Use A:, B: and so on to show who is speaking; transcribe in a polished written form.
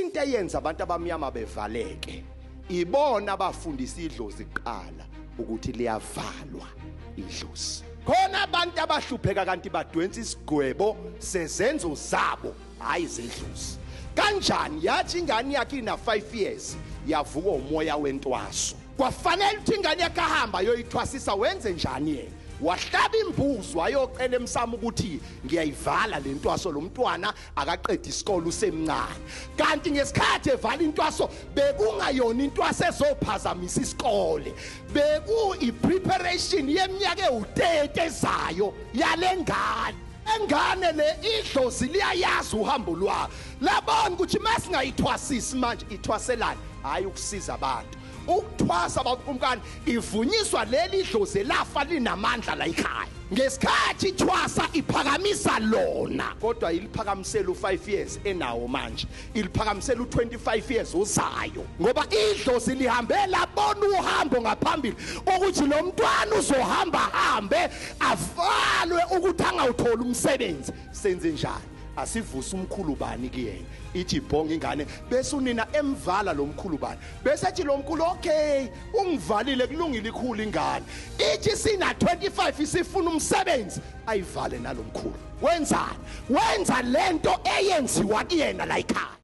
A: Into eyenza abantu abamnyama bevaleke, ibona abafundisa idlozi kuqala ukuthi liyavalwa idlozi. Khona abantu abahlupheka kanti badwensa isigwebo sezenzo zabo, hayi zedlozi. Kanjani yathi ingane yakhe ina 5 years yavuka umoya wentwaso, kwafanele ukuthi ingane yakhe ahamba yoyithwasisa. Wenze njani yena? Wahlaba imbuzi, wayocela emsamo ukuthi ngiyayivala le ntwaso, lo mntwana akaqeda isikole, usemncane. Kanti ngesikhathi evala intwaso bekungayona intwaso ezophazamisa isikole, beku i-preparation yeminyaka ewu-30 ezayo yale ngane. Engane le idlozi liyayazi uhambo lwayo, labona ukuthi masingayithwasisi manje ithwaselani, hayi ukusiza abantu. Ukuthwasa bakumkani ivunyiswa leli dlozi lafa linamandla la ekhaya. Ngesikhathi ithwasa iphakamisa lona, kodwa iliphakamisela u5 years enawo manje, iliphakamisela u25 years uzayo, ngoba idlozi lihambe labona uhambo ngaphambili ukuthi lo mntwana uzohamba hambe avalwe ukuthi angawuthola umsebenzi. Senze njani? Asivusa umkhulu bani kuyena, ithi ibhonga ingane, bese unina emvala lo mkhulu bani, bese ethi lo mkhulu, "Okay, ungivalile, kulungile, ikhulu ingane." Ithi sina 25 isifuna umsebenzi, ayivale nalomkhulu. Wenzani? Wenza lento eyenziwa kuyena la ekhaya.